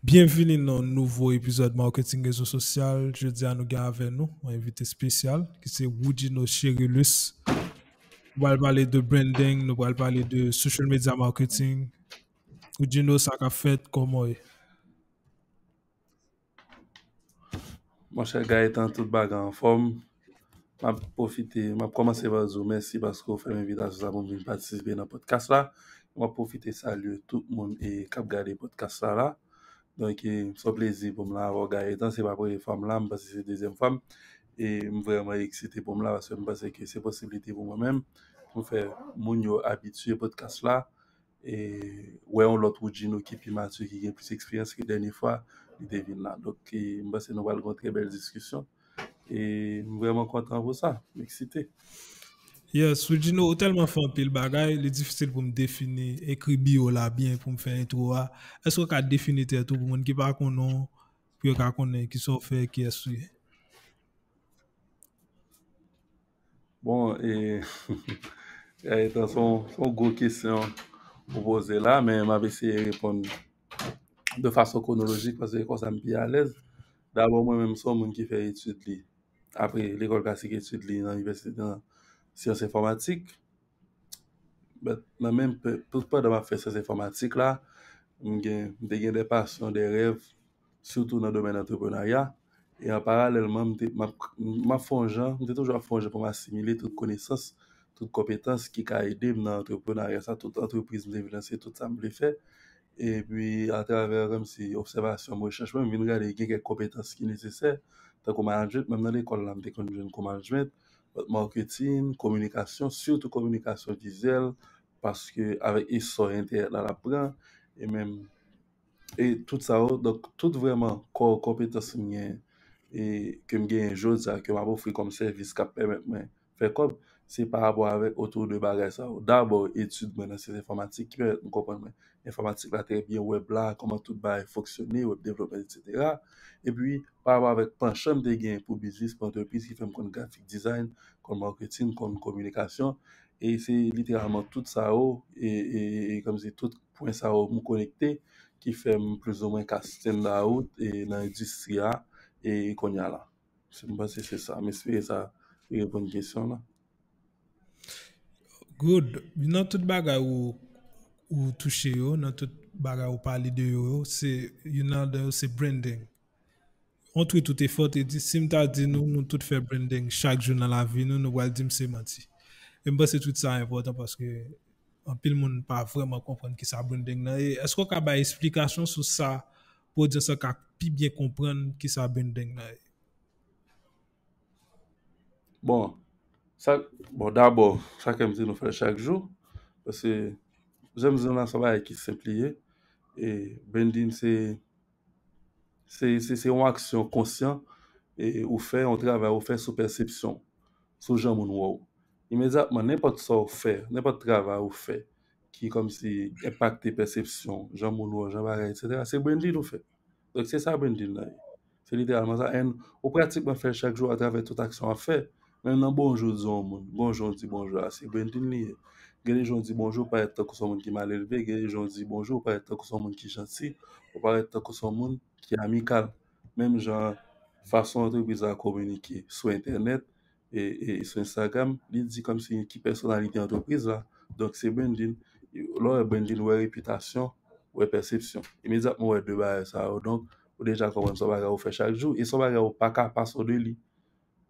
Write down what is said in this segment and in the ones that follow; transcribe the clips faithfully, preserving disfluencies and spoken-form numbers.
Byenvini nan yon nouvo epizòd Marketing Rezo Sosyal. Jodi a nou gen avè nou yon envite espesyal ki se Woodjino Cherilus. Nou pral pale de branding, nou pral pale de social media marketing. Woodjino, sa k ap fèt, kòman w ye? Monchè Gaëtan, tout bagay anfòm. M ap pwofite, m ap kòmanse pa di w mèsi paske w fè m envitasyon sa pou m vin patisipe nan podcast la. M ap pwofite salye tout moun e k ap gade podcast la la. Donk, e, se yon plezi pou m la avè w Gaëtan. Se pa premye fwa m la, m panse se dezyèm fwa m. E m vrèman eksite pou m la paske m panse ke se posiblite pou mwen menm pou m fè moun yo abitye podcast la e wè yon lòt Woodjino ki pi matye, ki gen plis eksperyans ke dènye fwa li te vin la. Donk, e, m panse nou pral gen yon trè bèl diskisyon. E m vrèman kontan pou sa. M eksite. Yes, Woodjino, ou tèlman fè anpil bagay, li difisil pou m defini, ekri bio la byen pou m fè entwo a. Èske w ka defini tèt ou pou moun ki pa konnen w, pou yo ka konnen kisa w fè, kiyès ou ye? Bon, e, Gaëtan, se yon, se yon gwo kesyon ou poze la, men m ap eseye reponn de fason kwonolojik paske se konsa m pi alèz. Dabò, mwen menm, se yon moun ki fè etid li. Apre lekòl klasik, etid li nan inivèsite, nan syans enfòmatik. But nan menm pe- tout pandan m ap fè syans enfòmatik la, m gen, m te gen de pasyon, de rèv, sitou nan domèn antreprenarya. E an paralèlman, m te, m ap, m ap fè yon jan, m te toujou ap fè yon jan pou m asimile tout konesans, tout konpetans ki ka ede m nan antreprenarya sa, tout antrepriz m te vle lanse, tout sa m vle fè. Epi, atravè kòmsi obsèvasyon m, rechèch mwen, m vin gade gen kèk konpetans ki nesesè, tankou management, menm nan lekòl la, m te konn jwenn kou management, marketing, kominikasyon, sitou kominikasyon vizyèl, paske avèk esò entènèt la l ap pran, e menm, e tout sa yo, donk, tout vrèman kò konpetans m gen, e ke m genyen jodi a, ke m ap ofri kòm sèvis k ap pèmèt mwen fè kòb, se pa rapò avèk otou de bagay sa yo. Dabò, etid mwen nan syans enfòmatik ki pèmèt m konprann mwen enfòmatik la trè byen, wèb la, kòman tout bagay fonksyone, wèb devlopman, etsetera. Epi, pa rapò avèk panchan m te gen pou biznis, pou antrepriz, ki fè m konn grafik dizayn, konn marketing, konn kominikasyon. E se literalman tout sa yo, e, e, e kòmsi tout pwen sa yo m konekte, ki fè m plizoumwen ka stand out e nan endistri a, e kounye a la. Se, m panse se sa. M espere sa reponn kesyon la. Good. Nan tout bagay ou, ou touche yo, nan tout bagay ou pale de yo, yo, se, youn ladan yo se branding. On tweet ou te fè, ou te di, si m ta di nou, nou tout fè branding chak jou nan lavi nou, nou pral di m se manti. E m panse tweet sa enpòtan paske anpil moun pa vrèman konprann kisa branding nan ye. Èske w ka bay esplikasyon sou sa pou odyans lan ka pi byen konprann kisa branding nan ye? Bon, sa, bon, dabò, sa ke m di nou fè l chak jou, paske jan m di nou la, se yon bagay ki senp li ye. E branding, se, se, se, se yon aksyon konsyan e ou fè, yon travay ou fè sou pèsepsyon, sou jan moun wè w. Imedyatman, nenpòt sa ou fè, nenpòt travay ou fè, ki kòmsi enpakte pèsepsyon, jan moun wè w, jan bagay, etsetera, se branding ou fè. Donk, se sa branding nan ye. Se literalman sa. And ou pratikman fè l chak jou atravè tout aksyon w ap fè. Menm nan bonjou w di yon moun, bonjou w di bonjou a, se branding li ye. Gen de jou w di bonjou, ou parèt tankou se yon moun ki malelve, gen de jou w di bonjou, ou parèt tankou se yon moun ki janti, ou parèt tankou se yon moun ki amikal. Menm jan fason antrepriz la kominike sou entènèt, e, e sou Instagram, li di kòmsi ki pèsonalite antrepriz la. Donk, se branding. Lè w wè branding, ou wè repitasyon, ou wè pèsepsyon. Imedyatman, ou wè de bagay sa yo. Donk, ou deja konprann se yon bagay ou fè chak jou, e se yon bagay ou pa ka pase w de li.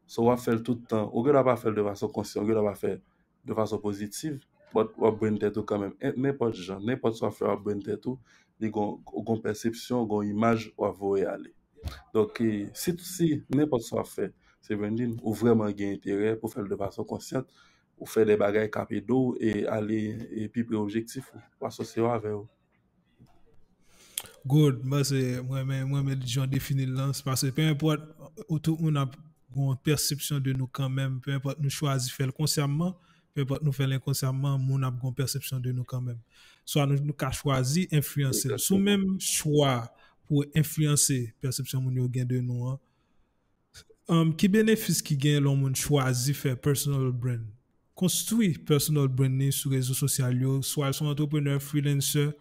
So, w ap fè l tout tan. Ou gen dwa pa fè l de fason konsyan, ou gen dwa pa fè de fason pozitiv, but w ap brand tèt ou kanmenm. E nenpòt jan, nenpòt sa w ap fè, w ap brand tèt ou, li gon, gon pèsepsyon, gon imaj w ap voye ale. Donk, e, si, si nenpòt sa w ap fè, se branding, ou vrèman gen enterè pou fè l de fason konsyant, ou fè de bagay k ap ede w e ale e pi pre objektif ou, ou asosye w avè yo. Good, mwen se, mwen renmen, mwen renmen jan w defini l lan, se paske pe enpòt, ou tout moun ap gen yon pèsepsyon de nou kanmenm, pe enpòt nou chwazi fè l konsyamman, pe enpòt nou fè l enkonsyamman, moun ap gen yon pèsepsyon de nou kanmenm. Swa nou, nou ka chwazi enfliyanse l. Si w menm chwa pou enfliyanse pèsepsyon moun yo gen de nou an, um, ki benefis ki gen lè yon moun chwazi fè personal brand? Konstwi personal brand li sou rezo sosyal yo, swa l se yon entreprenè, freelancer,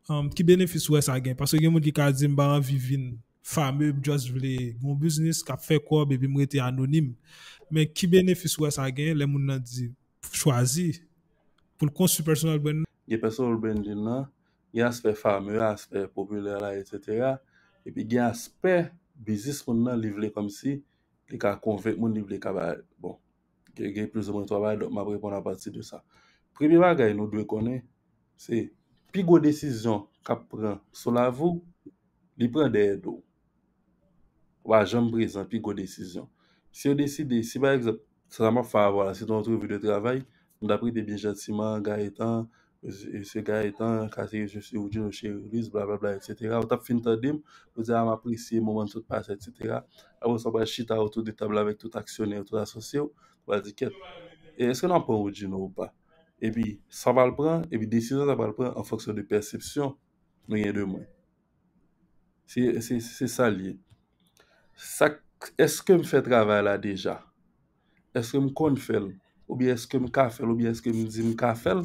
um, ki benefis ou wè sa gen? Paske gen moun ki ka di, "M pa anvi vin fame, m just vle gen yon biznis k ap fè kòb epi m rete anonim." Men ki benefis ou wè sa gen lè moun nan di, chwazi pou l konstwi personal brand? Gen personal branding nan, gen aspè fame, aspè popilè la, etsetera. Epi gen aspè biznis moun nan, li vle kòmsi li ka konvenk moun, li vle ka bay. Bon, gen, gen plizoumwen twa bagay, donk m ap reponn apati de sa. Premye bagay nou dwe konnen, se pi gwo desizyon k ap pran sou lavi w, li pran dèyè do w. Ou pa janm prezan pi gwo desizyon. Si yo deside, si pa egzanp, sa m ap fè avè w la, se yon antrevi de travay, m t ap rete byen jantiman, Gaëtan, mesye, mesye Gaëtan, Cassius, je suis Woodjino Chérilis, blablabla, etsetera. Ou t ap fin tande m, ou di, "A, m apresye moman n sot pase, etsetera." Apre sa, w pral chita otou de tab la avèk tout aksyonè, tout asosye w, w pral di, "Kèt, e èske n ap pran Woodjino ou pa?" Epi, sa w pral pran, epi desizyon sa w pral pran an fonksyon de pèsepsyon nou gen de mwen. Se, se, se sa l ye. Sa, èske m fè travay la deja? Èske m konn fè l? Oubyen èske m ka fè l? Oubyen èske m di m ka fè l?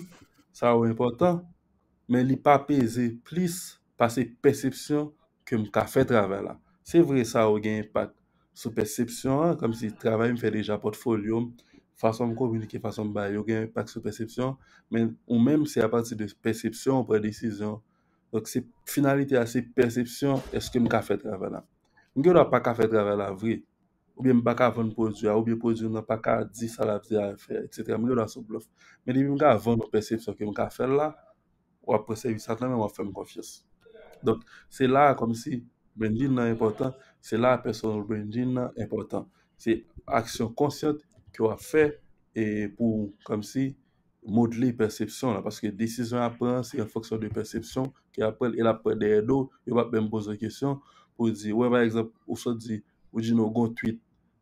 Sa yo enpòtan, men li pa peze plis pase pèsepsyon ke m ka fè travay la. Se vre sa yo gen enpak sou pèsepsyon an, kòmsi travay m fè deja, pòtfolyo m, fason m kominike, fason m bay, yo gen enpak sou pèsepsyon, men ou menm se apati de pèsepsyon ou pran desizyon. Donk, se finalite a, se pèsepsyon, èske m ka fè travay la? M gen dwa pa ka fè travay la vre, oubyen m pa ka vann pwodui a, oubyen pwodui nan pa ka di sa l ap di a fè, etsetera. M gen dwa sou blòf. Men depi m ka vann yon pèsepsyon ke m ka fè l la, w ap pran sèvis la nan men m, w ap fè m konfyans. Donk, se la a kòmsi branding nan enpòtan, se la a personal branding nan enpòtan. Se aksyon konsyant ke w ap fè e pou kòmsi modle pèsepsyon la, paske desizyon y ap pran, se an fonksyon de pèsepsyon ke y ap pran l, e l ap pran dèyè do w, yo p ap menm poze w kesyon pou di, wè, pa egzanp, ou sot di, ou di nou gon tweet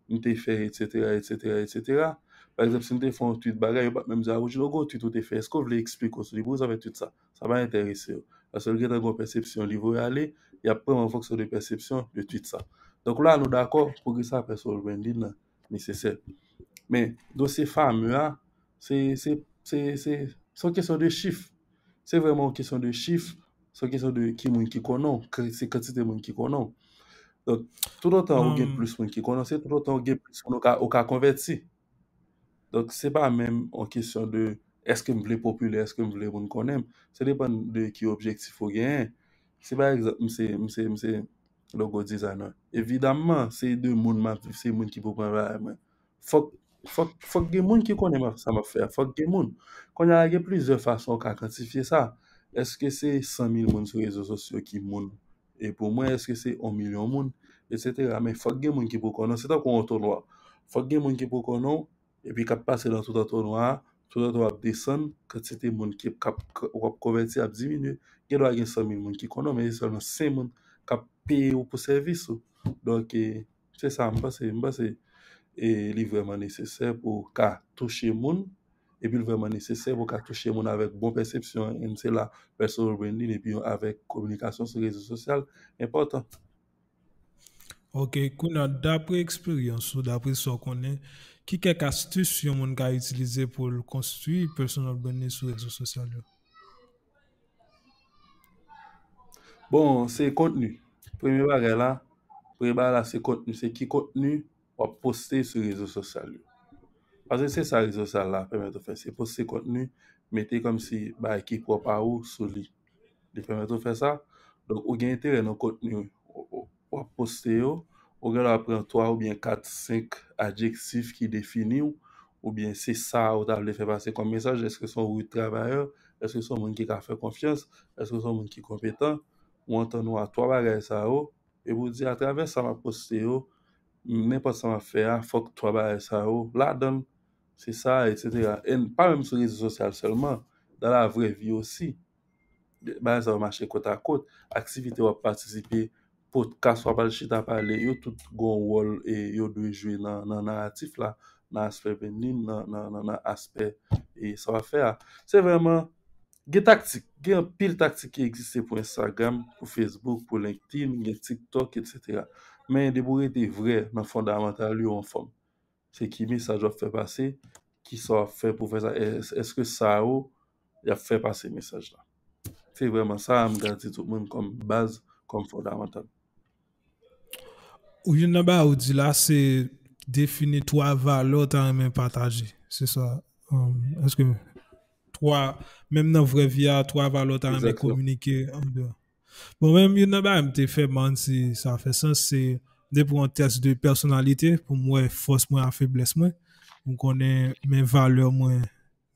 m te fè, etsetera, etsetera, etsetera. Pa egzanp, si m te fè yon tweet bagay, yo p ap menm di, a, ou di nou gon tweet ou te fè, èske w vle eksplike w sou li, poukisa w fè tweet sa? Sa pa enterese yo. Paske l gentan gon pèsepsyon li voye ale, y ap pran an fonksyon de pèsepsyon de tweet sa. Donk la, nou dakò poukisa personal branding nan nesesè. Men, dosye fame a, se, se, se, se, se yon kesyon de chif. Se vrèman yon kesyon de chif, se yon kesyon de ki moun ki konnen w, ke-, se kantite moun ki konnen w. Donk, toutotan ou gen plis moun ki konnen w, se toutotan ou gen plis moun ou ka, ou ka konvèti. Donk, se pa menm yon kesyon de èske m vle popilè, èske m vle moun konnen m. Se depann de ki objektif ou genyen. Si pa egzanp, m se, m se, m se logo designer. Evidamman, se de moun m ap viv, se moun ki pou pran bagay mwen. Fòk, fòk, fòk gen moun ki konnen m ap, sa m ap fè a. Fòk gen moun. Kounye a, gen plizyè fason ou ka kantifye sa. Èske se san mil moun sou rezo sosyo ki moun? E pou mwen, èske se yon milyon moun? Etsetera. Men fòk gen moun ki pou konnen w. Se tankou yon tonwa. Fòk gen moun ki pou konnen w, epi k ap pase nan tout antonwa a, tout antonwa ap desann, kantite moun ki k ap, w ap konvèti ap diminye. Gen dwa gen san mil moun ki konnen w, men se sèlman senk moun k ap peye w pou sèvis ou. Donk, e, se sa, m panse, m panse, e, li vrèman nesesè pou w ka touche moun, epi l vrèman nesesè pou w ka touche moun avèk bon pèsepsyon, e se la personal branding epi avèk kominikasyon sou rezo sosyal enpòtan. Ok, kounye a, dapre eksperyans ou, dapre sa w konnen, ki kèk astis yon moun ka itilize pou l konstwi personal branding sou rezo sosyal yo? Bon, se kontni. Premye bagay la, premye bagay la se kontni. Se ki kontni w ap poste sou rezo sosyal yo. Paske se sa rezo sosyal la pèmèt ou fè. Se poste kontni, mete kòmsi bagay ki pwòp a ou sou li. Li pèmèt ou fè sa. Donk, ou gen enterè nan kontni w, w, w ap poste yo. Ou gen dwa pran twa oubyen kat, senk adjektif ki defini w, oubyen se sa ou ta vle fè pase kòm mesaj. Èske se yon rude travayè? Èske se yon moun ki ka fè konfyans? Èske se yon moun ki konpetan? Ou antann ou a twa bagay sa yo, epi w di, atravè sa m ap poste yo, nenpòt sa m ap fè a, fòk twa bagay sa yo ladan l. Se sa, etsetera. E pa menm sou rezo sosyal sèlman, dans la vraie vie aussi. Bagay sa yo mache kot a kot. Aktivite w ap patisipe, podcast w ap al chita pale, yo tout gon wòl e yo dwe jwe nan, nan naratif la, nan aspè branding, nan, nan, nan, nan aspè e sa w ap fè a. Se vrèman, gen taktik, gen anpil taktik ki egziste pou Instagram, pou Facebook, pou LinkedIn, gen TikTok, etsetera. Men depi w rete vrè nan fondamantal yo anfòm. Se ki mesaj w ap fè pase, ki sa w ap fè pou fè sa, èske sa yo, y ap fè pase mesaj la. Se vrèman sa, m ka di tout moun kòm baz, kòm fondamantal. Ou youn nan bagay ou di la, se defini twa valè w ta renmen pataje. Se sa. Um, èske twa, menm nan vrè vi a, twa valè w ta renmen kominike andeyò. Bon, menm youn nan bagay m te fè, man, si sa fè sans, se m te pran yon tès de pèsonalite pou m wè fòs mwen ak feblès mwen. M konnen men valè mwen,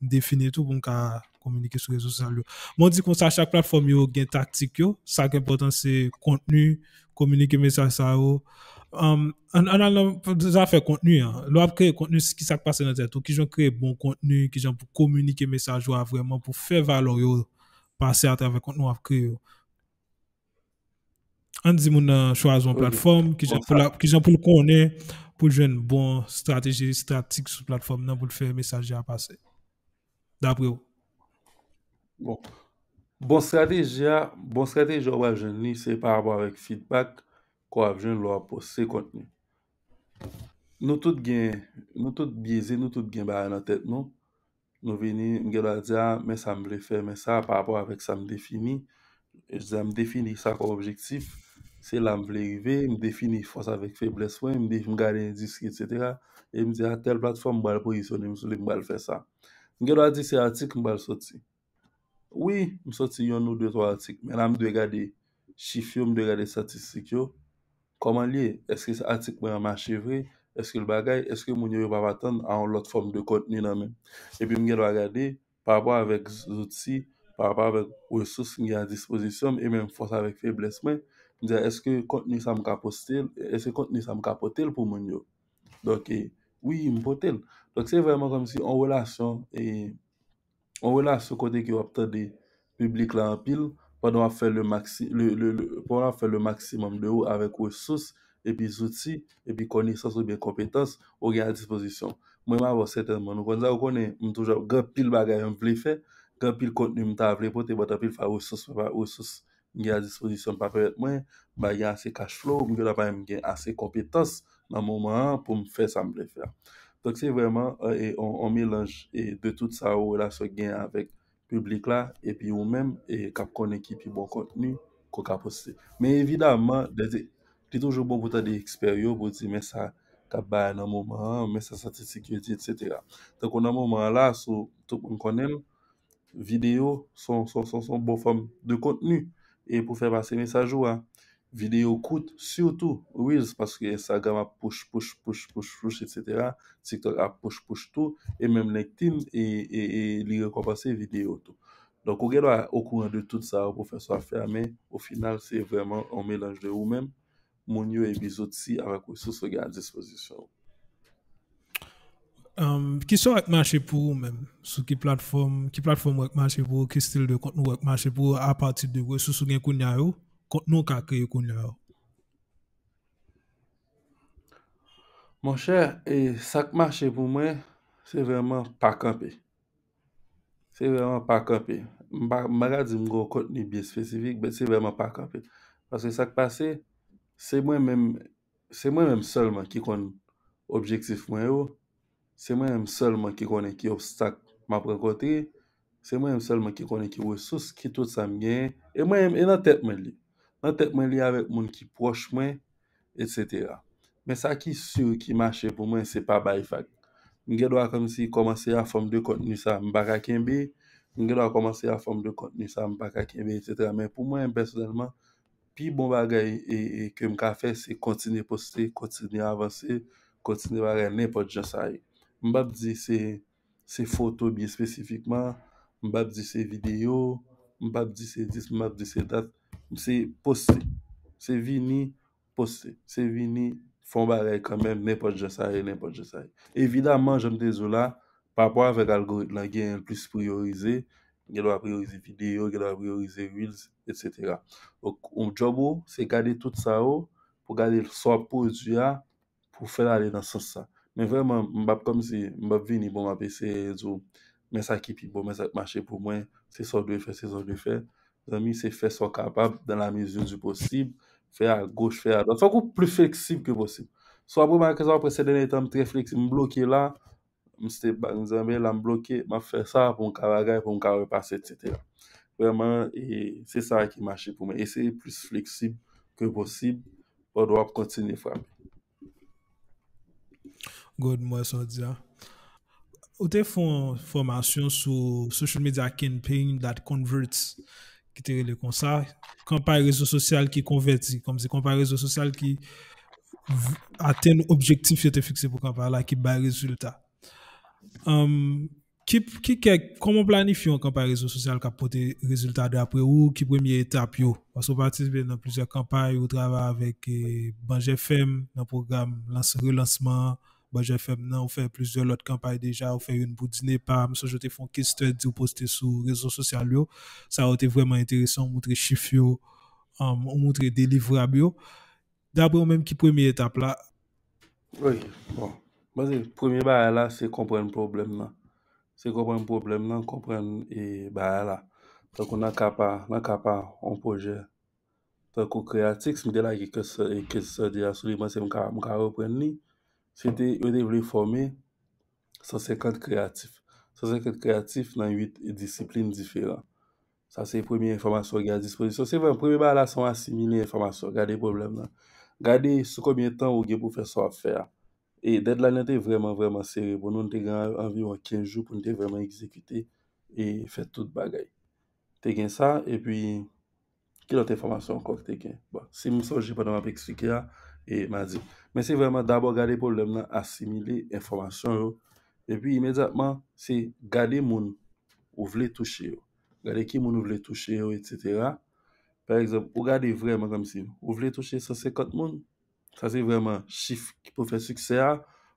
m defini tou pou m ka kominike sou rezo sosyal yo. Mwen di konsa, chak platfòm yo gen taktik yo. Sa k enpòtan se kontni, kominike mesaj sa yo. Um, an an al nan zafè kontni an. Lè w ap kreye kontni, ki sa k pase nan tèt ou? Kijan w kreye bon kontni? Kijan pou kominike mesaj ou a vrèman pou fè valè w yo pase atravè kontni w ap kreye yo? Ann di moun nan chwazi yon platfòm, kijan pou l konnen, pou l jwenn bon estrateji, taktik sou platfòm nan pou l fè mesaj la pase. Dapre w. Bon. Bon estrateji a, bon estrateji a w pral jwenn li, se pa rapò avèk feedback ke w ap jwenn lè w ap poste kontni. Nou tout gen, nou tout byeze, nou tout gen bagay nan tèt nou. Nou vini, m gen dwa di a, men sa m vle fè, men sa pa rapò avèk sa m defini. Jan m defini sa kòm objektif, se la m vle rive, m defini fòs avèk feblès mwen, m, de, m gade endistri, etsetera. E m di a tèl platfòm m pral pozisyone m sou li, m pral fè sa. M gen dwa di se atik m pral soti. Wi, m soti yonn ou de twa atik, men la m dwe gade chif yo, m dwe gade estatistik yo. Kòman l ye? Èske atik mwen an mache vre? Èske l bagay? Èske moun yo yo p ap atann a yon lòt fòm de kontni nan men m? Epi m gen dwa gade pa rapò avèk zouti, pa rapò avèk resous m gen a dispozisyon m e menm fòs avèk feblès mwen, m di èske kontni sa m ka poste l, èske kontni sa m ka pote l pou moun yo? Donk, e, wi, m pote l. Donk, se vrèman kòmsi yon relasyon, e, yon relasyon kote ke w ap tande piblik la anpil pandan w ap fè le maxi, le, le, le, pandan w ap fè le maximum de ou avèk resous epi zouti epi konesans oubyen konpetans ou gen a dispozisyon. Mwen m avè w sètènman, nou konn sa, ou konnen m toujou ap gen anpil bagay m vle fè, gen anpil kontni m ta vle pote, but anpil fwa resous mwen pa, resous m gen a dispozisyon pa pèmèt mwen, m pa gen ase cash flow, m gen dwa pa menm gen ase konpetans nan moman an pou m fè sa m vle fè a. Donk se vrèman yon melanj de tout sa ou relasyon gen avèk piblik la epi ou menm k ap konnen ki pi bon kontni ke w ka poste. Men evidaman, li toujou bon pou tande ekspè yo pou di men sa k ap bay nan moman an, men sa estatistik yo di, etsetera. Tankou nan moman an la, sou tout moun konnen l, videyo se yon bon fòm de kontni e pou fè pase mesaj ou a. Videyo kout, sitou Reels, paske Instagram ap push, push, push, push, push, etsetera. TikTok ap push, push tou, e menm LinkedIn, e, e, e li rekonpanse videyo tou. Donk, ou gen dwa okouran de tout sa yo pou fè sa w ap fè a, men o final, se vrèman yon melanj de ou menm, moun yo epi zouti avèk resous ou gen a dispozisyon w. Um, ki sa w wè k mache pou ou menm? Sou ki platfòm, ki platfòm w wè k mache pou ou? Ki stil de kontni w wè k mache pou ou apati de resous ou gen kounye a yo, kontni w ka kreye kounye a yo? Monchè, e sa k mache pou mwen, se vrèman pa kanpe. Se vrèman pa kanpe. M pa, m pa ka di m gen yon kontni byen espesifik, men se vrèman pa kanpe. Paske sa k pase, se mwen menm, se mwen menm sèlman ki konn objektif mwen yo, se mwen menm sèlman ki konnen ki obstak m ap rankontre, se mwen menm sèlman ki konnen ki resous, ki tout sa m genyen, e mwen menm, e nan tèt mwen li. Nan tèt mwen li avèk moun ki pwòch mwen, etsetera. Men sa ki si ki mache pou mwen, se pa bay vag. M gen dwa kòmsi kòmanse a fòm de kontni sa, m pa ka kenbe, m gen dwa kòmanse a fòm de kontni sa, m pa ka kenbe, etsetera. Men pou mwen, pèsonèlman, pi bon bagay e, e, ke m ka fè, se kontinye poste, kontinye avanse, kontinye bagay nenpòt jan sa ye. M p ap di se, se foto byen espesifikman, m p ap di se videyo, m p ap di se dis, m p ap di se dat, se poste. Se vini, poste. Se vini, fè yon bagay kanmenm, nenpòt jan sa ye, nenpòt jan sa ye. Evidaman, jan m te di w la, pa rapò avèk algoritm lan, genyen l plis priyorize, gen dwa priyorize videyo, gen dwa priyorize reels, etsetera. Donk, yon djòb ou, se gade tout sa yo, pou gade sa w ap pwodui a, pou fè l ale nan sans sa. Men vrèman, m p ap kòmsi, m p ap vini, bon, m ap eseye di w, men sa ki pi bon, men sa k mache pou mwen, se sa w dwe fè, se sa w dwe fè. Zanmi, se fè sa w kapab, dans la mesure du possible, fè a goch, fè a dwat. Fòk ou pli fleksib ke posib. Si w ap remake sa, w ap wè se dènye tan, m trè fleksib, m bloke la, m step back, m di, "Anben, la m bloke, m ap fè sa pou m ka bagay, pou m ka repase, etsetera." Vrèman, e se sa ki mache pou mwen. Eseye plis fleksib ke posib pandan w ap kontinye frape. Good, mwen sa w di a. Ou te fè yon fòmasyon sou social media campaign that converts, ki te rele konsa, kanpay rezo sosyal ki konvèti, kòmsi kanpay rezo sosyal ki atenn objektif yo te fikse pou kanpay la, ki bay rezilta. Um, ki, ki kèk, kòman w planifye yon kanpay rezo sosyal k ap pote rezilta dapre ou? Ki premye etap yo? Paske w patisipe nan plizyè kanpay, ou travay avèk eh, Banj F M nan pwogram lans, relansman Banj F M nan, ou fè plizyè lòt kanpay deja, ou fè youn pou DINEPA, m sonje w te fè yon case study ou poste sou rezo sosyal yo. Sa yo te vrèman enteresan, ou moutre chif yo, um, ou moutre delivrab yo. Dapre ou menm ki premye etap la? Wi, bon. Mwen se premye bagay la, se konprann pwoblèm nan. Se konprann pwoblèm nan, konprann e bagay la. Tankou nan ka pa, nan ka pa yon pwojè tankou Creatix, m te lage case study a sou li, mwen se m ka, m ka reprann li. Se te, yo te vle fòme san senkant kreyatif. San senkant kreyatif nan uit disiplin diferan. Sa se premye enfòmasyon ki a dispozisyon. Se vre, premye bagay la se yon asimile enfòmasyon. Gade pwoblèm nan. Gade sou konbyen tan ou gen pou fè sa w ap fè a. E deadline nan te vrèman, vrèman sere pou nou. Nou te gen anviwon kenz jou pou nou te vrèman egzekite e fè tout bagay. Te gen sa, epi ki lòt enfòmasyon ankò ki te gen? Bon, si m sonje pandan m ap eksplike a, e m a di. Men se vrèman dabò gade pwoblèm nan, asimile enfòmasyon yo. Epi imedyatman, se gade moun ou vle touche yo. Gade ki moun ou vle touche yo, etsetera. Pa egzanp, ou gade vrèman kòmsi ou vle touche san senkant moun. Sa se vrèman chif ki pou fè siksè a.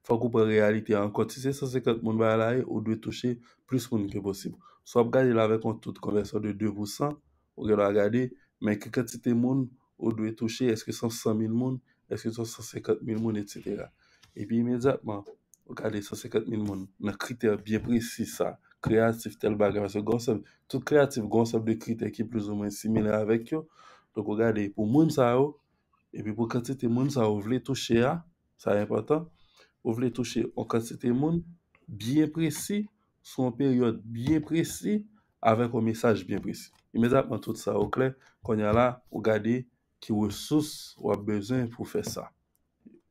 Fòk ou pran reyalite a an kont. Si se san senkant moun bagay la ye, ou dwe touche plis moun ke posib. Si w ap gade l avèk yon to de konvèsyon de de pou san, ou gen dwa gade, men ki kantite moun ou dwe touche, èske se san mil moun, èske se san senkant mil moun, etsetera. Epi imedyatman, ou gade san senkant mil moun nan kritè byen presi sa, kreyatif, tèl bagay, paske gen yon sèl, tout kreyatif gen yon sèl de kritè ki plizoumwen similè avèk yo. Donk, ou gade pou moun sa yo, epi pou kantite moun sa yo vle touche a, sa enpòtan, ou vle touche yon kantite moun byen presi, sou yon peryòd byen presi, avèk yon mesaj byen presi. Imedyatman tout sa yo klè, kounye a la, ou gade ki resous w ap bezwen pou fè sa.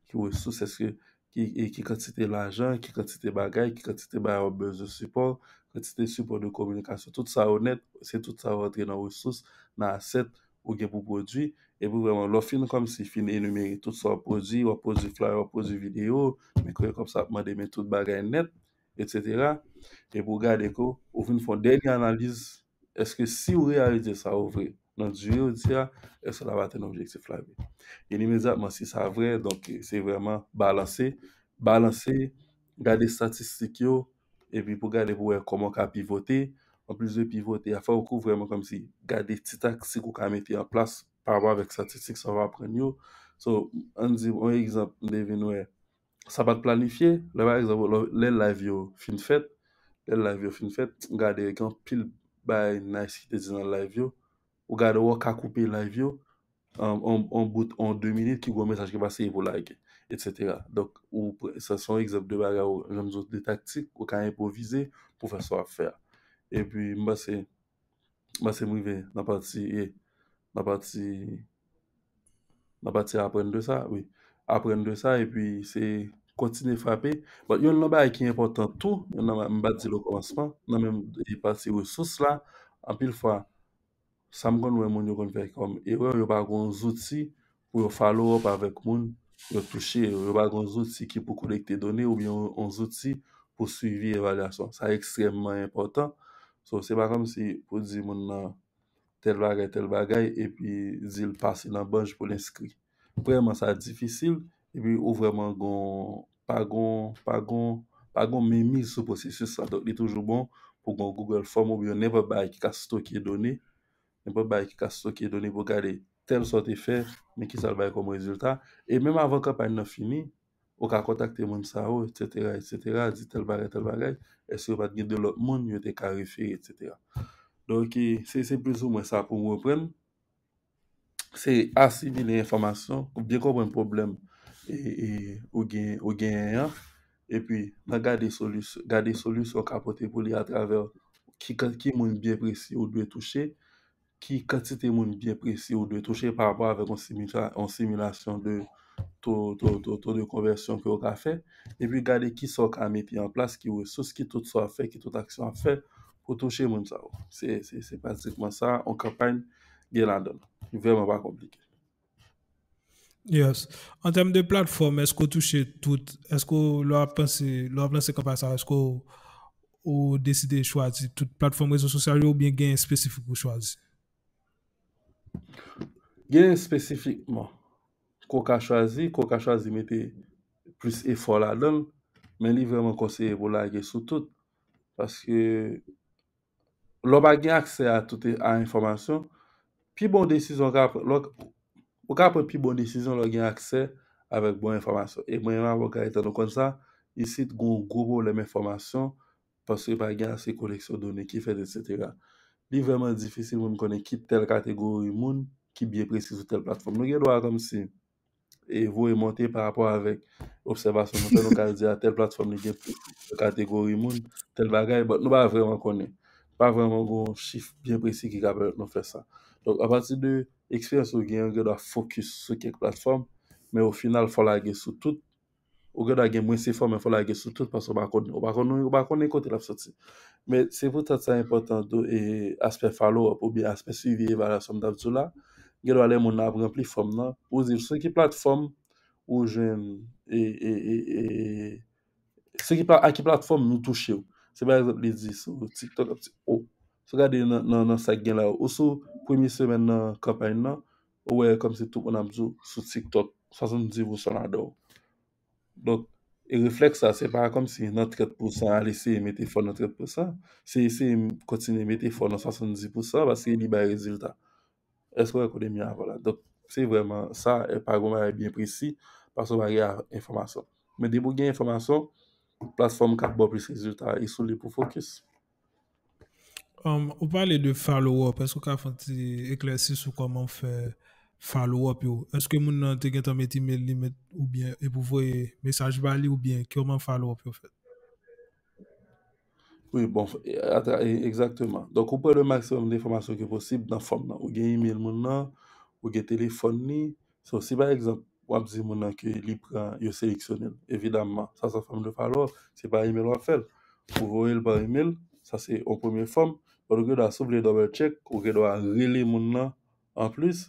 Ki resous, èske ki, e ki kantite lajan, ki kantite bagay, ki kantite bagay w ap bezwen sipò, kantite sipò de kominikasyon, tout sa yo nèt, se tout sa yo rantre nan resous, nan asèt ou gen pou pwodui. Epi vrèman, lè w fin kòmsi fin enimere tout sa w ap pwodui, w ap pwodui flyer, w ap pwodui videyo, men kounye kòb sa ap mande men tout bagay nèt, etsetera. Epi w gade ke ou vin fè yon dènye analiz, èske si w reyalize sa yo vre nan dire w di a, èske l ap atenn objektif la vre? E imedyatman, si sa vre, donk se vrèman balanse, balanse, gade estatistik yo, epi pou gade pou wè kòman w ka pivote. Anplis de pivote a, fòk ou vrèman kòmsi gade ti taktik ou ka mete an plas pa rapò avèk estatistik sa w aprann yo. So, ann di, yon egzanp, m te vin wè, sa pa t planifye, lè pa egzanp, lè, lè live yo fin fèt, lè live yo fin fèt, m gade gen anpil bagay nice ki te di nan live yo, ou gade w ka koupe live yo, an, an, an bout, an de minit, ki gen yon mesaj ki pase epi w lage, etsetera. Donk, ou, sa se yon egzanp de bagay, ou, jan m di w, de taktik, ou ka enpwovize pou fè sa w ap fè a. Epi, m panse, m panse m rive nan pati, e, nan pati, nan pati aprann de sa, wi. Aprann de sa, epi se kontinye frape. Bon, youn nan bagay ki enpòtan tou, youn nan, m pa t di l okòmansman, nan menm e pati resous la, anpil fwa, sa m konn wè moun yo konn fè kòm erè, yo pa gen yon zouti pou yo follow up avèk moun yo touche yo. Yo pa gen yon zouti ki pou kolekte done oubyen yon, yon zouti pou swivi evalyasyon. Sa ekstrèmman enpòtan. So, se pa kòmsi pou di moun nan tèl bagay, tèl bagay, epi di l pase nan Banj pou l enskri. Vrèman, sa difisil, epi ou vrèman gon, pa gon, pa gon, pa gon menmiz sou pwosesis la. Donk, li toujou bon pou gon Google Form oubyen nenpòt bagay ki ka stoke done, nenpòt bagay ki ka stoke done pou gade tèl sa w te fè, men ki sa l bay kòm rezilta. E menm avan kanpay nan fini, ou ka kontakte moun sa yo, etsetera, etsetera, di tèl bagay, tèl bagay, èske yo pa t gen de lòt moun yo te ka refere, etsetera. Donk, e, se, se plizoumwen sa pou m reprann. Se asimile enfòmasyon, byen konprann pwoblèm e, e, ou gen, ou genyen an, epi nan gade solisyon, gade solisyon w ka pote pou li atravè ki, kan- ki moun byen presi ou dwe touche, ki kantite moun byen presi ou dwe touche pa rapò avèk yon simila- yon similasyon de to, to, to, to de konvèsyon ke w ka fè, epi gade ki sa w ka mete an plas, ki resous, ki tout sa w ap fè, ki tout aksyon w ap fè pou touche moun sa yo. Se, se, se pratikman sa, yon kanpay gen ladan l. Li vrèman pa konplike. Yes. An tèm de platfòm, èske w touche tout, èske w, lè w ap panse, lè w ap lanse kanpay sa, èske w, ou deside chwazi tout platfòm rezo sosyal yo oubyen gen espesifik ou chwazi? Gen espesifikman ke w ka chwazi, ke w ka chwazi mete plis efò ladan l, men li vrèman konseye pou lage sou tout. Paske lè w pa gen aksè a tout a enfòmasyon, pi bon desizyon w ka pran, lè w, ou ka pran pi bon desizyon lè w gen aksè avèk bon enfòmasyon. E mwen menm avòka etan nou konn sa, isit gen yon gwo pwoblèm enfòmasyon paske pa gen ase koleksyon done ki fèt, etsetera. Li vrèman difisil pou m konnen ki tèl kategori moun ki byen presi sou tèl platfòm. Nou gen dwa kòmsi e voye monte pa rapò avèk obsèvasyon nou fè, nou ka di a tèl platfòm li gen plis kategori moun, tèl bagay, but nou pa vrèman konnen. Pa vrèman gen yon chif byen presi ki ka pèmèt nou fè sa. Donk, apati de eksperyans ou gen, ou gen dwa fokis sou kèk platfòm, men o final, fò lage sou tout. Ou gen dwa gen mwens efò, men fò lage sou tout, paske ou pa konnen, ou pa konnen, ou pa konnen kote l ap soti. Men se poutèt sa enpòtan tou, e, aspè follow up oubyen aspè swivi evalyasyon m t ap di w la. Gen dwa lè moun nan ap ranpli fòm nan, ou di l sou ki platfòm ou jwenn, e, e, e, e, sou ki pla- a ki platfòm nou touche w. Se pa egzanp li di sou TikTok, ap di, o, si w gade nan, nan, nan sa k gen la, ou sou premye semèn nan kanpay nan, ou wè kòmsi tout moun ap di w sou TikTok, swasanndis pousan ladan w. Donk, e reflèks sa, se pa kòmsi nan trant pousan al eseye mete fò nan trant pousan, se eseye kontinye mete fò nan swasanndis pousan paske li bay rezilta. Èske w wè kote m ye avè w la? Donk, se vrèman sa, e pa gen yon bagay byen presi, paske w pa gen a- enfòmasyon. Men depi w gen enfòmasyon, platfòm k ap ba w plis rezilta, e sou li pou w fokis. Um, ou pale de follow up, èske w ka fè yon ti eklèsi sou kòman w fè follow up yo? Èske moun nan te gentan met email li met oubyen epi w voye mesaj ba li oubyen kòman follow up yo fèt? Wi, bon, e, atra- e, egzakteman. Donk, ou pran le maksimòm de enfòmasyon ke posib nan fòm nan. Ou gen email moun nan, ou gen telefòn li. So, si pa egzanp, w ap di moun nan ke li pran, yo seleksyone l, evidamman, sa se yon fòm de follow up. Se pa email w ap fè l. Ou voye l pa email, sa se yon premye fòm. But ou gen dwa, si w vle double check, ou gen dwa rele moun nan anplis.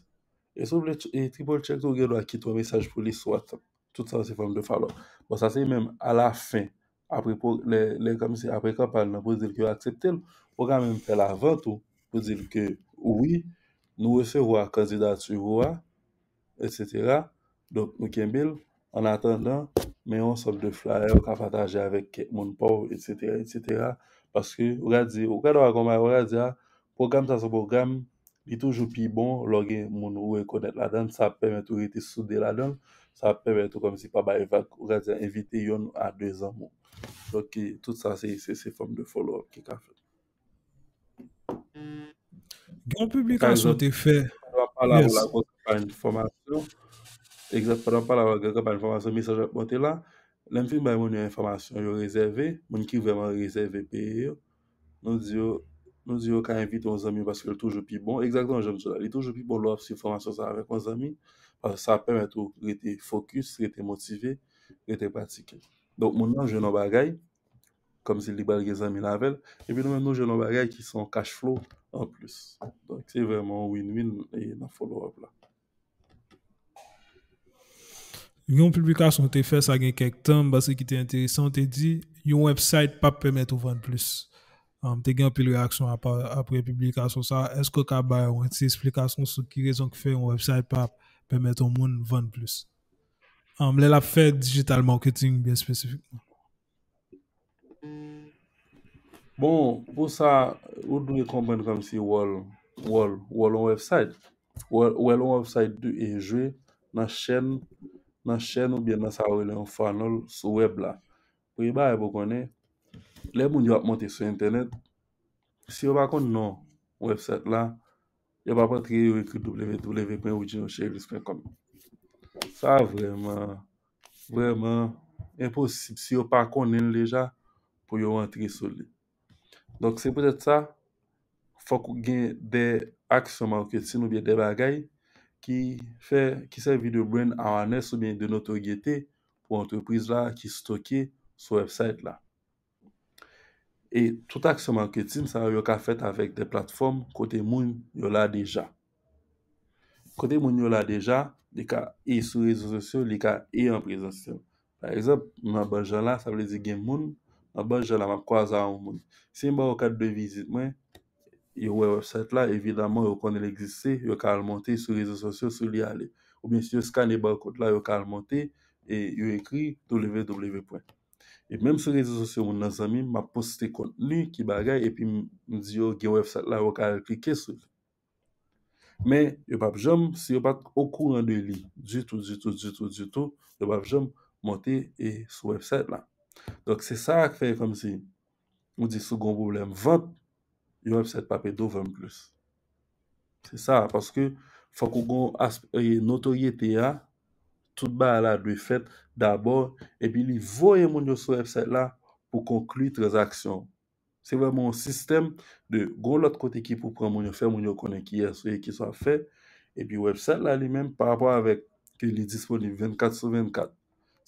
E si w vle ch- e triple check tou, ou gen dwa kite yon mesaj pou li sou WhatsApp. Tout sa se fòm de follow up. Bon, sa se menm alafen, apre po- lè, lè kòmsi apre kanpay nan pou di l ke yo aksepte l, ou ka menm fè l avan tou pou di l ke wi, nou resevwa kandidati ou a, etsetera. Donk, nou kenbe l. An atandan, men yon sòt de flyer ou ka pataje avèk kèk moun pa w, etsetera, etsetera. Paske ou ka di, ou ka dwa konpare, ou ka di a, pwogram sa se yon pwogram, li toujou pi bon lè w gen moun ou rekonèt ladan l, sa ap pèmèt ou rete soude ladan l, sa ap pèmèt ou kòmsi pa bay vag, ou ka di a, envite yonn a de zanmi w. Donk, e, tout sa se, se, se fòm de follow up ki ka fèt. Gen yon piblikasyon w te fè. Pandan w ap pale avè w la, gen yon kanpay fòmasyon. Egzanp, pandan w ap pale avè w la, gen yon kanpay fòmasyon, mesaj ap monte la. Lè m fin bay moun yo enfòmasyon, yo rezève, moun ki vrèman rezève peye yo, nou di yo, nou di yo ka envite yon zanmi paske l toujou pi bon. Egzakteman jan m di w la, li toujou pi bon lè w ap swiv fòmasyon sa avèk yon zanmi, paske sa ap pèmèt ou rete fokis, rete motive, rete pratike. Donk, moun nan jwenn yon bagay, kòmsi li pral gen zanmi l avè l, epi nou menm nou jwenn yon bagay ki se yon cash flow anplis. Donk, se vrèman yon win-win e nan follow up la. Gen yon piblikasyon w te fè sa gen kèk tan, m panse ki te enteresan, w te di yon website p ap pèmèt ou vann plis. Um, te gen anpil reyaksyon apa- apre piblikasyon sa. Èske w ka bay yon ti esplikasyon sou ki rezon ki fè yon website p ap pèmèt yon moun vann plis? Um, lè l ap fè digital marketing byen espesifikman. Bon, pou sa, ou dwe konprann kòmsi wòl, wòl, wòl yon website. Wòl, wòl yon website dwe e jwe nan chèn, nan chèn oubyen nan sa yo rele yon funnel sou web la. Premye bagay pou konnen, lè moun yo ap monte sou entènèt, si yo pa konn non website la, yo p ap antre, yo ekri w w w point original cherries point com. Sa vrèman, vrèman enposib si yo pa konnen l deja pou yo antre sou li. Donk, se poutèt sa, fòk ou gen de aksyon marketing oubyen de bagay ki fè, ki sèvi de brand awareness oubyen de notoryete pou antrepriz la ki stoke sou website la. E tout aksyon marketing sa yo, yo ka fèt avèk de platfòm kote moun yo la deja. Kote moun yo la deja, li ka e sou rezo sosyo, li ka e an prezansyèl. Pa egzanp, m nan Banjan la, sa vle di gen moun nan Banjan la, m ap kwaze a yon moun. Si m ba yo kat de vizit mwen, yo wè website la, evidaman, yo konnen l egziste, yo ka al monte sou rezo sosyo sou li ale. Oubyen si yo skane barcode la, yo ka al monte e yo ekri www pwen. E menm sou rezo sosyo, moun nan zanmi m, m ap poste kontni ki bagay, epi m, m di yo gen website la, yo ka al klike sou li. Men yo p ap janm, si yo pa t okouran de li ditou, ditou, ditou, ditou, yo p ap janm monte e sou website la. Donk, se sa k fè kòmsi ou di si w gen yon pwoblèm vant, yon website p ap ede w vann plis. Se sa, paske fòk ou gen asp- e, notoryete a, tout bagay la dwe fèt dabò, epi li voye moun yo sou website la pou konkli tranzaksyon. Se vrèman yon sistèm de gon lòt kote ki pou pran moun yo, fè moun yo konnen kiyès ou ye, kisa w ap fè, epi website la li menm, pa rapò avèk ke li disponib vennkat sou vennkat,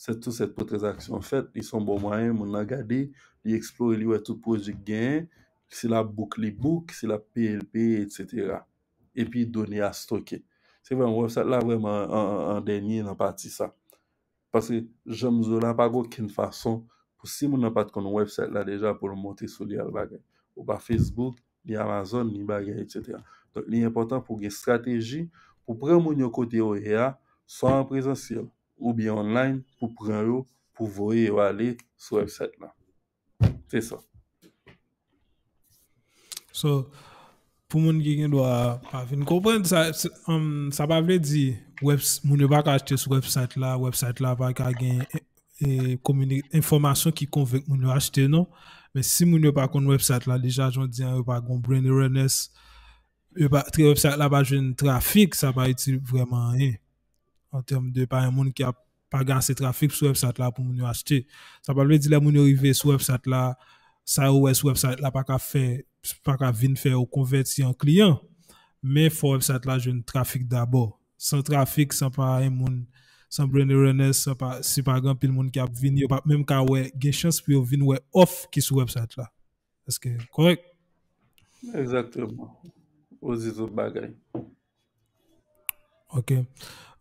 sèt sou sèt pou tranzaksyon fèt, li se yon bon mwayen, moun nan gade, li eksplore, li wè tout pwodui k genyen, si l ap book, li book, si l ap peye, l peye, etsetera. Epi done a stoke. Se vrèman, website la vrèman an, an, an dènye nan pati sa. Paske jan m di w la, pa gen okenn fason pou si moun nan pa t konn website la deja pou l monte sou li al bagay. Ou pa Facebook, ni Amazon, ni bagay, etsetera. Donk, li enpòtan pou w gen estrateji pou pran moun yo kote yo ye a, swa an prezansyèl oubyen online, pou pran yo, pou voye yo ale sou website la. Se sa. So, pou moun ki gen dwa pa fin konprann, sa, sa, um, sa pa vle di webs, moun yo pa ka achte sou website la, website la pa ka gen e, komini, enfòmasyon ki konvenk moun yo achte, non. Men si moun yo pa konn website la deja, jan w di an, yo pa gon brand awareness, yo pa, website la pa jwenn trafik, sa pa itil vrèman anyen. An tèm de pa gen moun ki ap pa gen ase trafik sou website la pou moun yo achte. Sa pa vle di lè moun yo rive sou website la, sa yo wè sou website la pa ka fè, pa ka vin fè yo konvèti an kliyan. Men fò website la jwenn trafik dabò. San trafik, san pa gen moun, san brand awareness, san pa, si pa gen anpil moun ki ap vini, yo p ap menm ka wè, gen chans pou yo vin wè òf ki sou website la. Èske kòrèk? Egzakteman. Ou di tout bagay. Ok.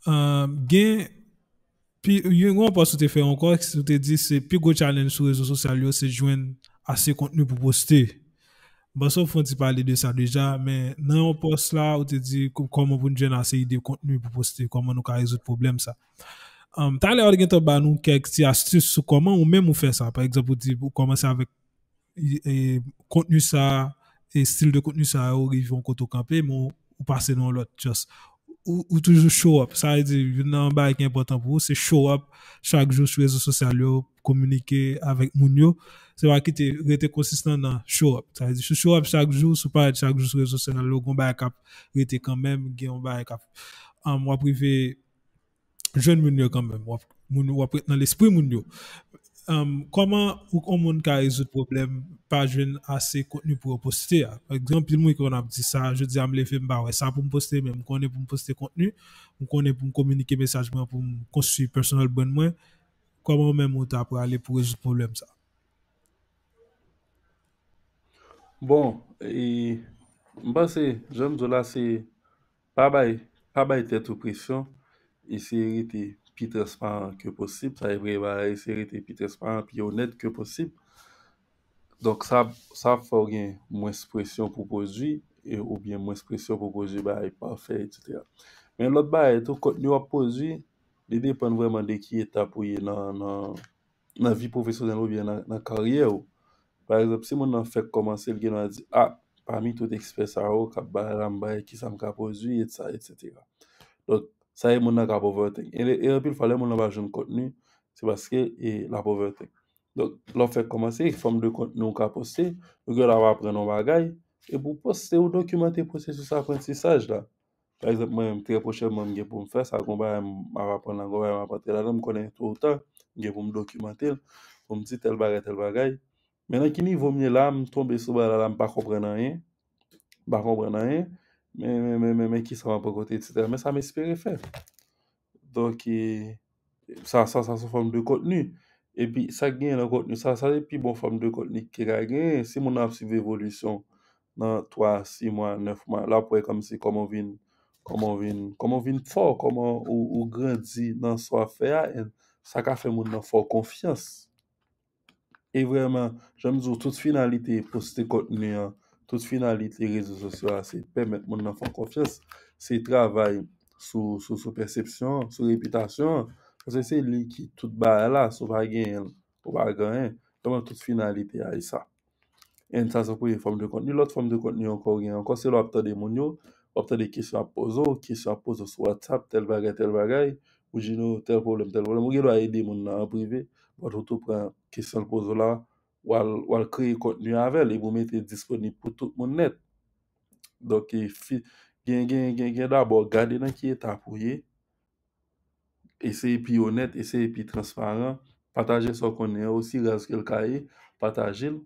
Uh, gen, pi, yon pòs ou te fè ankò, ou te di se pi gwo challenge sou rezo sosyal yo, se jwenn ase kontni pou poste. M panse w fè yon ti pale de sa deja, men nan yon pòs la, ou te di kòman pou n jwenn ase ide kontni pou poste, kòman nou ka rezoud pwoblèm sa. Um, talè, ou te gentan ba nou kèk ti astis sou kòman ou menm ou fè sa. Pa egzanp, ou di ou kòmanse avèk e, kontni sa, e stil de kontni sa yo rive yon kote w kanpe, men ou pase nan yon lòt. Just, ou, ou toujou show up. Sa vle di, youn nan bagay ki enpòtan pou ou, se show up chak jou sou rezo sosyal yo, kominike avèk moun yo. Se pa kite, rete konsistan nan show up. Sa vle di, si w show up chak jou, si w parèt chak jou sou rezo sosyal yo, gon bagay k ap rete kanmenm, gen yon bagay k ap, um, w ap rive jwenn moun yo kanmenm. W ap, moun, w ap ret nan lespri moun yo. Um, kòman ou, yon moun ka rezoud pwoblèm pa jwenn ase kontni pou yo poste a? Gen anpil moun ki konn ap di sa, jodi a m leve m pa wè sa pou m poste, men m konnen pou m poste kontni, m konnen pou m kominike mesaj mwen, pou m konstwi personal brand mwen. Kòman ou menm ou ta prale pou rezoud pwoblèm sa? Bon, e, m panse, jan m di w la, se pa bay, pa bay tèt ou presyon, eseye rete pi transparan ke posib, sa e premye bagay, eseye rete pi transparan, pi onèt ke posib. Donk, sa, sa ap fè w gen mwens presyon pou pwodui, e, oubyen mwens presyon pou pwodui bagay pafè, etsetera. Men lòt bagay tou, kontni w ap pwodui, li depann vrèman de ki etap ou ye nan, nan, nan vi pwofesyonèl oubyen nan, nan karyè w. Pa egzanp, si moun nan fèk kòmanse, l gen dwa di, a, pami tout ekspè sa yo k ap bay la, m bay kisa m ka pwodui, et sa, etsetera. Donk, sa e moun nan k ap overthink. E, e anpil fwa, lè moun nan pa jwenn kontni, se paske e, l ap overthink. Donk, lè w fèk kòmanse, fòm de kontni w ka poste, ou gen dwa aprann yon bagay, e pou w poste, ou dokimante pwosesis aprantisaj la. Pa egzanp, mwen menm, trè pwochènman, m gen pou m fè sa, gon bagay m ap aprann la, gon bagay m ap antre ladan, m konnen to ou ta, m gen pou m dokimante l, pou m di tèl bagay, tèl bagay, Men nan ki nivo m ye la, m tonbe sou bagay la, la, m pa konprann anyen. M pa konprann anyen. Men, men, men, men, men kisa m ap rakonte, etsetera. Men sa m espere fè. Donk, e, sa, sa, sa se yon fòm de kontni. Epi, sa k genyen nan kontni, sa, sa se pi bon fòm de kontni ke ka genyen. Si moun nan ap swiv evolisyon nan twa, sis mwa, nèf mwa, l ap wè kòmsi kòman w vin, kòman w vin, kòman w vin fò, kòman ou, ou grandi nan sa w ap fè a, and sa ka fè moun nan fè w konfyans. E vrèman, jan m di w, tout finalite poste kontni an, tout finalite rezo sosyo a, se pèmèt moun nan fè w konfyans, se travay sou, sou, sou pèsepsyon an, sou repitasyon an. Paske se li ki tout bagay la, si w pa genyen l, ou pa gen anyen. Vrèman, tout finalite a, e sa. And sa se premye fòm de kontni. Lòt fòm de kontni ankò, ou gen ankò, se lè w ap tande moun yo, w ap tande kesyon ap poze w, kesyon ap poze w sou WhatsApp, tèl bagay, tèl bagay, ou di nou tèl pwoblèm, tèl pwoblèm. Ou gen dwa ede moun nan an prive, but ou tou pran kesyon l poze w la, w al, w al kreye kontni avè l, epi ou mete l disponib pou tout moun nèt. Donk, e, fi, gen, gen, gen, gen dabò gade nan ki etap ou ye, eseye pi onèt, eseye pi transparan, pataje sa w konnen an, osi raz ke l ka ye, pataje l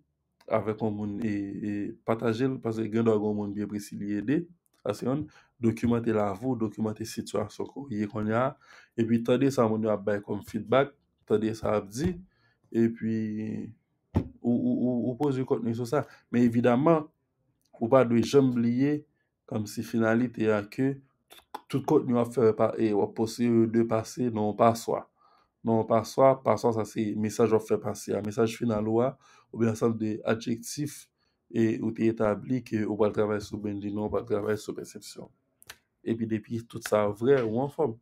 avèk yon moun, e, e pataje l, paske gen dwa gen yon moun byen presi li ede, sa se youn, dokimante lavi w, dokimante sitiyasyon ke w ye kounye a, epi tande sa moun yo ap bay kòm feedback, tande sa y ap di, epi ou, ou, ou, ou poze kontni sou sa. Men evidaman, ou pa dwe janm bliye kòmsi finalite a ke tout kontni w ap fè pa, e w ap poste yo dwe pase nan yon paswa. Nan yon paswa, paswa sa se mesaj w ap fè pase a, mesaj final ou a, oubyen ansanm de adjektif e ou te etabli ke ou pral travay sou branding nan, ou pral travay sou pèsepsyon. Epi depi tout sa vrè, ou anfòm.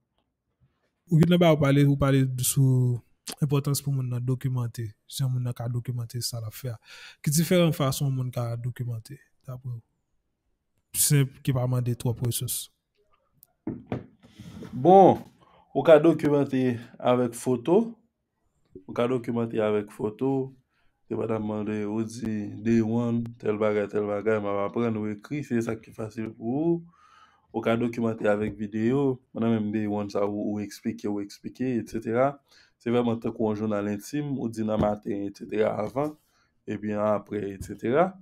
Ou gen nan ba ou pale, ou pale sou enpòtans pou moun nan dokimante, jan moun nan ka dokimante sa l ap fè a. Ki diferan fason moun ka dokimante, dapre w? Senp, ki pa mande twòp resous. Bon, ou ka dokimante avèk foto, ou ka dokimante avèk foto, depandaman de ou di day one, tèl bagay, tèl bagay, m ap aprann, ou ekri, se sa ki fasil pou ou. Ou ka dokimante avèk videyo, pandan menm day one sa ou, ou eksplike, ou eksplike, etsetera. Se vrèman tankou yon jounal entim, ou di nan maten, etsetera, avan, epi apre, etsetera.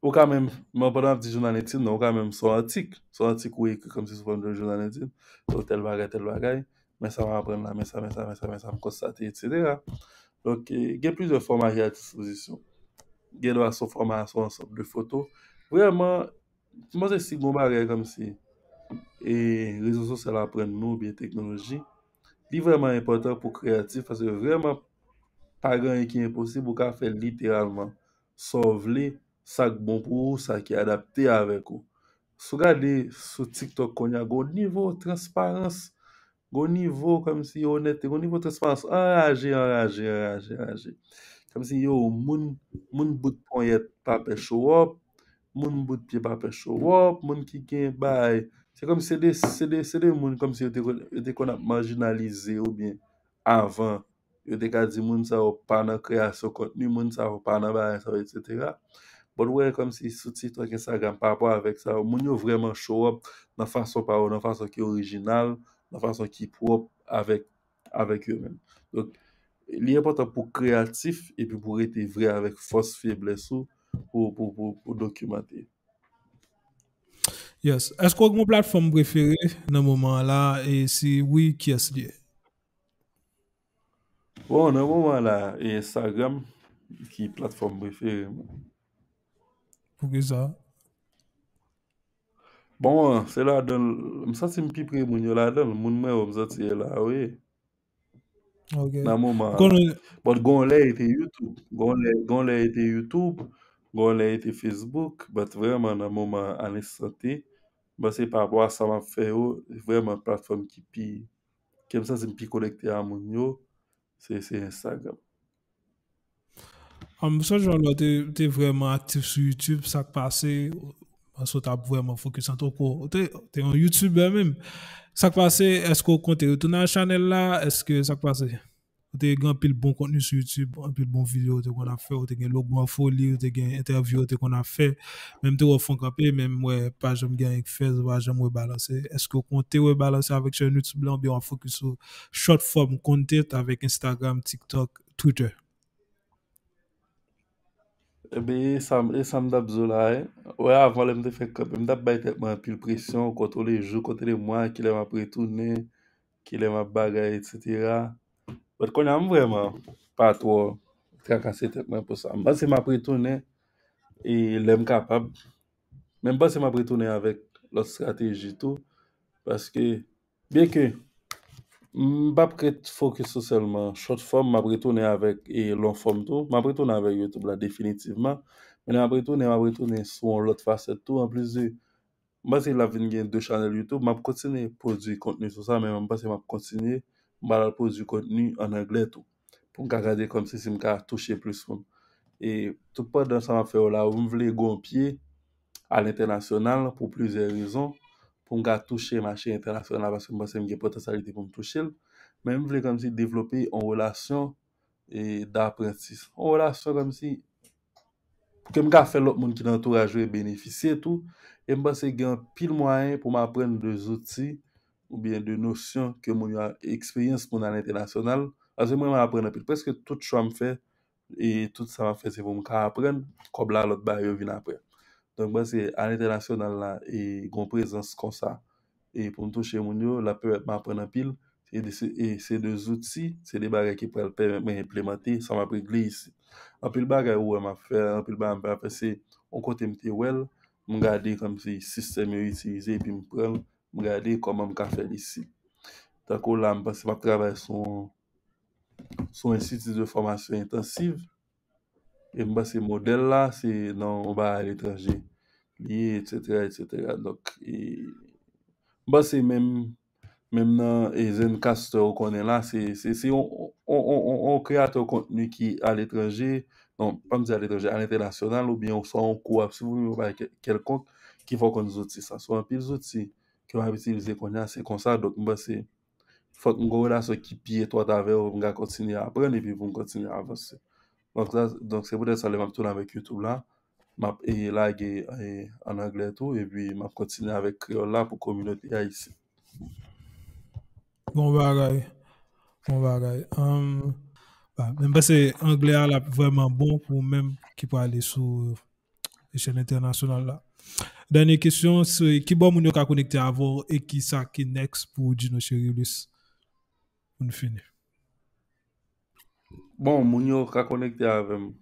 Ou ka menm, men pandan m ap di jounal entim nan, ou ka menm se yon atik, se yon atik ou ekri kòmsi sou fòm de jounal entim, so tèl bagay, tèl bagay, men sa m aprann la, men sa, men sa, men sa, men sa m konstate, etsetera. Donk, e, gen plizyè fòma ki a dispozisyon. Gen dwa se yon fòma, se yon ansanm de foto. Vrèman, m panse si gen yon bagay kòmsi e rezo sosyal aprann nou oubyen teknoloji, li vrèman enpòtan pou kreyatif, paske vrèman pa gen anyen ki enposib, ou ka fè literalman sa w vle, sa k bon pou ou, sa ki adapte avèk ou. Si w gade sou TikTok kounye a, gen yon nivo transparans, gen yon nivo kòmsi onète, gen yon nivo transparans anraje, anraje, anraje, anraje. Kòmsi yo, moun, moun bout ponyèt pa pè show up, moun bout pye pa pè show up, moun ki gen bagay. Se kòmsi se de, se de, se de moun kòmsi yo te konn, yo te konn ap majinalize oubyen avan, yo te ka di moun sa yo pa nan kreyasyon kontni, moun sa yo pa nan bagay sa yo, etsetera. But ou wè kòmsi sou TikTok, Instagram, pa rapò avèk sa yo, moun yo vrèman show up nan fason pa yo, nan fason ki orijinal, nan fason ki pwòp avèk, avèk yo menm. Donk, li enpòtan pou kreyatif epi pou rete vrè avèk fòs, feblès ou, pou, pou, pou, pou dokimante. Yes. Èske w gen yon platfòm prefere nan moman an la? E si wi, kiyès li ye? Bon, nan moman an la, e Instagram ki platfòm prefere mwen. Poukisa? Bon, se ladan l, m santi m pi pre moun yo ladan l. Moun mwen yo, m santi e la yo ye. Ok. Nan moman an. Konnen, But gon lè e te YouTube. Gon lè, gon lè e te YouTube. Gon lè e te Facebook. But vrèman, nan moman an, a l'instant T, m panse pa rapò a sa m ap fè yo, vrèman platfòm ki pi, ke m santi m pi konekte a moun yo, se, se Instagram. An, m sonje yon lè w te, te vrèman aktif sou YouTube, sa k pase, paske w t ap vrèman fokis nan twòp, ou te, te yon YouTuber menm. Sa k pase, èske w konte retounen a chanèl la? Èske sa k pase? Ou te gen anpil bon kontni sou YouTube, anpil bon videyo ou te konn ap fè, ou te gen Logo an Foli, ou te gen entèvyou ou te konn ap fè. Men m te wè w fè w kanpe, men m wè pa janm gen anyen k fèt, ou pa janm rebalanse. Èske w konte rebalanse avèk chèn YouTube la, oubyen w ap fokis sou short form content avèk Instagram, TikTok, Twitter? Ebyen, e sa m, e sa m t ap di w la, wi. Wè, avan, lè m te fè kanpe, m t ap bay tèt mwen anpil presyon, kote w le jou, kote le mwa, kilè m ap retounen, kilè m ap bagay, etsetera. But kounye a, m vrèman pa twò trakase tèt mwen pou sa. M panse m ap retounen, e lè m kapab. Men m panse m ap retounen avèk lòt estrateji tou, paske, byenke m p ap ret fokis sou sèlman short form, m ap retounen avèk, e, long form tou. M ap retounen avèk YouTube la definitivman. Men lè m ap retounen, m ap retounen sou yon lòt fasèt tou. Anplis de, m panse l ap vin gen de chanèl YouTube. M ap kontinye pwodui kontni sou sa, men m panse m ap kontinye, m pral pwodui kontni ann anglè tou, pou m ka gade kòmsi si m ka touche plis moun. E tout pandan sa m ap fè yo la, m vle gon pye alentènasyonal pou plizyè rezon, pou m ka touche mache entènasyonal la, paske m panse m gen potansyalite pou m touche l. Men m vle kòmsi devlope yon relasyon, e, dapranti. Yon relasyon kòmsi ke m ka fè lòt moun ki nan antouraj mwen benefisye tou. E m panse gen anpil mwayen pou m aprann de zouti oubyen de nosyon ke moun yo, eksperyans moun alentènasyonal. Paske mwen, mwen aprann anpil. Prèske tout chwa m fè, e tout sa m ap fè, se pou m ka aprann. Kòb la, lòt bagay yo vin apre. Donk, m panse alentènasyonal la, e gon prezans konsa, e pou m touche moun yo, l ap pèmèt m aprann anpil. E de, se, e se de zouti, se de bagay ki pral pèmèt mwen enplimante sa m ap regle isit. Anpil bagay ou wè m ap fè, anpil bagay m pa fè, se yon kote m te wè l, m gade kòmsi sistèm yo itilize, epi m pran l, m gade kòman m ka fè l isit. Tankou la, m panse m ap travay sou yon, sou yon enstiti de fòmasyon entansiv, e m panse modèl la, se nan yon bagay aletranje li ye, etsetera, etsetera. Donk, e, m panse menm, menm nan, e, Zencastr ou konnen la, se, se, se yon, yon, yon, yon, yon kreyatè kontni ki aletranje, non, pa m di aletranje, alentènasyonal, oubyen swa yon kou w ap swiv, oubyen yon bagay kè-, kèlkonk, ki fè w konn zouti sa. So, anpil zouti ke m ap itilize kounye a, se konsa. Donk, m panse, fòk m gen yon relasyon ki pi etwat avè w pou m ka kontinye aprann epi pou m kontinye avanse. Donk, sa, donk, se poutèt sa, lè m ap tounen avèk YouTube la, m ap, e, lage, e, ann anglè tou, epi m ap kontinye avèk kreyòl la pou kominote a isit. Bon bagay. Bon bagay. Um, ba, men m panse anglè a l ap vrèman bon pou ou menm ki prale sou echèl entènasyonal la. Dènye kesyon, se ki bò moun yo ka konekte avè w e ki sa ki next pou Gino Cherilus? Pou n fini. Bon, moun yo ka konekte avè m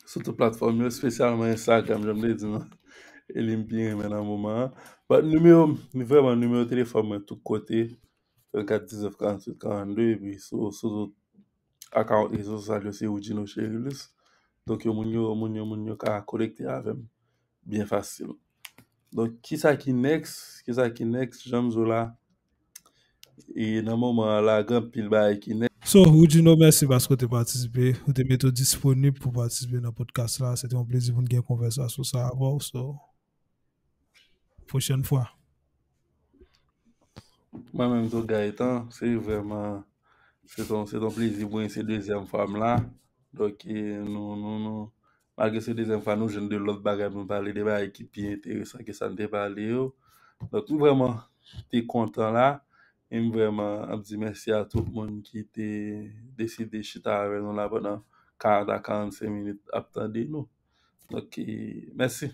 sou tout platfòm yo, espesyalman Instagram, jan m te di nou. E li m pi renmen nan moman an. But nimewo, vrèman, nimewo telefòn mwen tout kote, vennkat diznèf karanntuit karannde, epi sou, sou tout akawont rezo sosyal yo, se Woodjino Cherilus. Donk, yo, moun yo, moun yo, moun yo ka konekte avè m byen fasil. Donk, kisa ki next? Kisa ki next? Jan m di w la, e nan moman an la, gen anpil bagay ki next. So, Woodjino, mèsi paske w te patisipe, ou te mete w disponib pou patisipe nan podcast la. Se te yon plezi pou n gen konvèsasyon sa avè w. So, pwochèn fwa. Mwen menm tou, Gaëtan, se vrèman, se ton, se ton plezi pou mwen, se dezyèm fwa m la. Donk, e, nou, nou, nou, malgre se dezyèm fwa, nou jwenn de lòt bagay pou nou pale, de bagay ki pi enteresan ke sa n te pale yo. Donk, m vrèman te kontan la. E m vrèman ap di mèsi a tout moun ki te deside chita avè nou la pandan karant a karannsenk minit ap tande nou. Donk, e, mèsi.